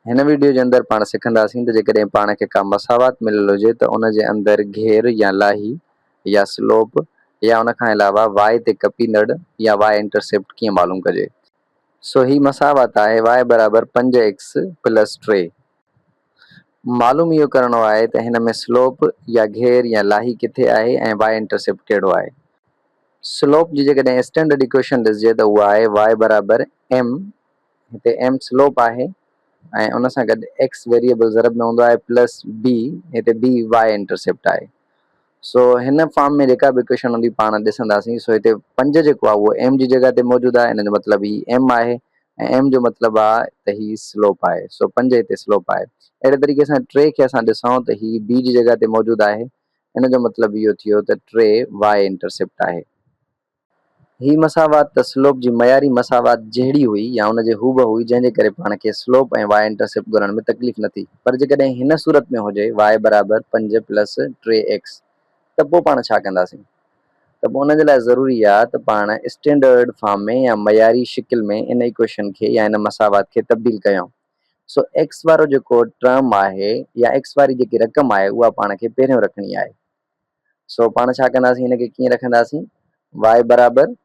هن وڊيو جي اندر پاڻ سکنداسين ته جيڪڏهن پاڻ کي ڪا مساوات مليل هجي ته ان جي اندر گهير يا لاهي يا سلوپ يا ان کان علاوه y تي ڪپيندڙ يا y intercept ڪيئن معلوم ڪجي. سو هي مساوات آهي y برابر پنج ايڪس پلس ٽي. معلوم اهو ڪرڻو آهي ته هن ۾ سلوپ يا گهير يا لاهي ڪٿي آهي ۽ y intercept ڪهڙو آهي. سلوپ جي جيڪڏهن اسٽينڊرڊ ايڪويشن ڏسجي ته اها آهي y برابر m هتي ايم سلوپ آهي ۽ ان سان گڏ ايڪس ويريبل ضرب ۾ هوندو آهي پلس بي هتي بي واء انٽرسيپٽ آهي سو هن فارم ۾ جيڪا به ايڪويشن هوندي پاڻ ڏسنداسين سو هتي پنج جيڪو آهي اهو ايم جي جڳهه تي موجود آهي ان جو مطلب هي ايم آهي ۽ ايم جو مطلب آهي ته هي سلوپ آهي سو پنج هتي سلوپ آهي اهڙي طريقي سان ٽي کي اسان ڏسون ته هي بي جي جڳهه تي موجود آهي ان جو مطلب اهو ٿيو ته ٽي واء انٽرسيپٽ آهي. هي مساوات ته سلوپ جي معياري مساوات جهڙي هئي يا ان جي هوبهو هئي جنهن جي ڪري پاڻ کي سلوپ ۽ واء انٽرسيپٽ ڳولڻ ۾ تڪليف نه ٿي پر جيڪڏهن هن صورت ۾ هجي واء برابر پنج پلس ٽي ايڪس ته پوء پاڻ ڇا ڪنداسين ته پوء ان جي لاء ضروري آهي ته پاڻ اسٽينڊرڊ فارم ۾ يا معياري شڪل ۾ ان ايڪويشن کي يا ان مساوات کي تبديل ڪيون سو ايڪس وارو جيڪو ٽرم آهي يا ايڪس واري جيڪي رقم آهي اها پاڻ کي پهريون رکڻي آهي. سو پاڻ ڇا ڪنداسين هن کي ڪيئن رکنداسين y برابر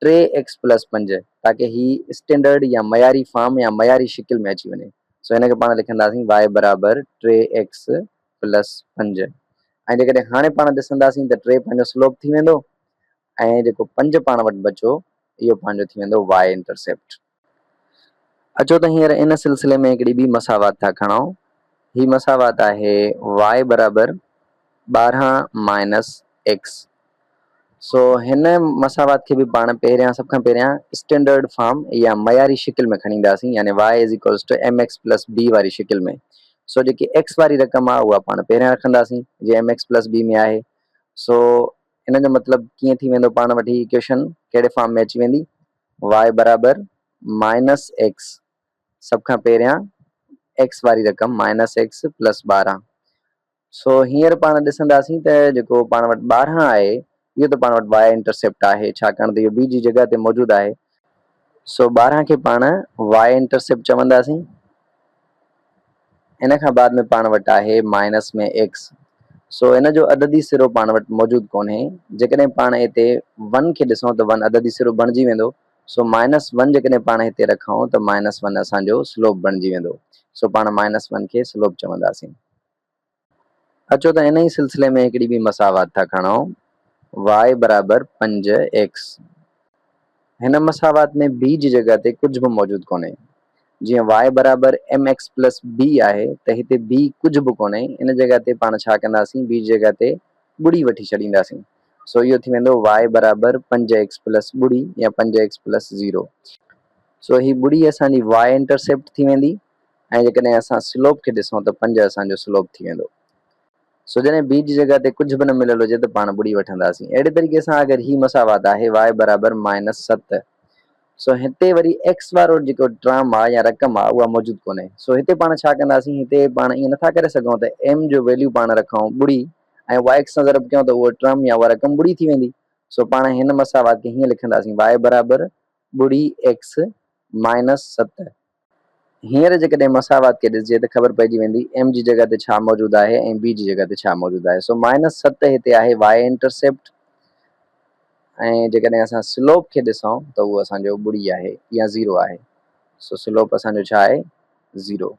ٽي ايڪس پلس پنج تاڪه هي اسٽينڊرڊ يا معياري فارم يا معياري شڪل ۾ اچي وڃي سو هن کي پاڻ لکنداسين y برابر ٽي ايڪس پلس پنج ۽ جيڪڏهن هاڻي پاڻ ڏسنداسين ته ٽي پنهنجو سلوپ ٿي ويندو ۽ جيڪو پنج پاڻ وٽ بچو اهو پنهنجو ٿي ويندو y intercept. اچو ته هينئر ان سلسلي ۾ هڪڙي ٻي مساوات ٿا کڻون. هي مساوات آهي y برابر 12 مائنس ايڪس. سو هن مساوات کي به پاڻ پهريان سڀ کان پهريان اسٽينڊرڊ فارم يا معياري شڪل ۾ کڻي اينداسين يعني y is equals to M X plus B واري شڪل ۾. سو جيڪي ايڪس واري رقم آهي اها پاڻ پهريان رکنداسين جي ايم ايڪس پلس بي ۾ آهي. سو ان جو مطلب ڪيئن ٿي ويندو پاڻ وٽ هي ايڪويشن ڪهڙي فارم ۾ اچي ويندي y برابر مائنس ايڪس سڀ کان پهريان ايڪس واري رقم مائنس ايڪس پلس 12 سو هينئر پاڻ ڏسنداسين ته جيڪو پاڻ وٽ 12 آهي اهو ته پاڻ وٽ y intercept آهي ڇاڪاڻ ته اهو b جي جڳهه تي موجود آهي سو 12 کي پاڻ y intercept چونداسين ان کان بعد ۾ پاڻ وٽ آهي مائنس ۾ ايڪس سو ان جو عددي سرو پاڻ وٽ موجود ڪونهي جيڪڏهن پاڻ هتي ون کي ڏسون ته ون عددي سرو بڻجي ويندو سو مائنس ون جيڪڏهن پاڻ هتي رکون ته مائنس ون اسان جو سلوپ بڻجي ويندو سو پاڻ مائنس ون کي سلوپ چونداسين. اچو ته ان ئي سلسلي ۾ هڪڙي ٻي مساوات ٿا کڻون، y برابر پنج ايڪس. هن مساوات ۾ b جي جڳهه تي ڪجهه به موجود ڪونهي. جيئن y برابر ايم ايڪس پلس بي آهي ته هتي b ڪجهه به ڪونهي، ان جڳهه تي پاڻ ڇا ڪنداسين b جي جڳهه تي ٻڙي وٺي ڇڏينداسين. سو اهو ٿي ويندو y برابر پنج ايڪس پلس ٻڙي يا پنج ايڪس پلس زيرو. سو هي ٻڙي اسان جي y intercept ٿي ويندي. ۽ جيڪڏهن اسان سلوپ کي ڏسون ته پنج اسان جو سلوپ ٿي ويندو. سو جڏهن بي جي جڳهه تي ڪجهه به نه مليل هجي ته پاڻ ٻڙي وٺنداسين. اهڙي طريقي سان اگر هي مساوات آهي y برابر مائنس ست سو هتي وري x وارو جيڪو ٽرم آهي يا رقم آهي اها موجود ڪونهي. سو هتي پاڻ ڇا ڪنداسين هتي پاڻ ائين نٿا ڪري سگهون ته m جو ويليو پاڻ رکون ٻڙي ۽ اها x سان ضرب ڪيون ته اهو ٽرم يا اها رقم ٻڙي ٿي ويندي. سو پاڻ هن مساوات کي هيئن لکنداسين y برابر ٻڙي x minus ست. هينئر جيڪڏهن مساوات کي ڏسجي ته خبر پئجي ويندي ايم جي جڳهه تي ڇا موجود آهي ۽ بي جي جڳهه تي ڇا موجود آهي. سو مائنس ست هتي آهي واء انٽرسيپٽ ۽ جيڪڏهن اسان سلوپ کي ڏسون ته اهو اسان جو ٻڙي آهي يا زيرو آهي. سو سلوپ اسان جو ڇا آهي؟ زيرو.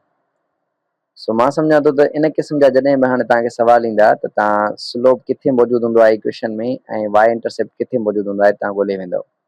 سو مان سمجهان ٿو ته ان قسم جا جڏهن به هاڻي توهان کي سوال ايندا ته توهان سلوپ ڪٿي موجود هوندو آهي ايڪويشن ۾ ۽ واء انٽرسيپٽ ڪٿي موجود هوندو آهي توهان ڳولي ويندؤ.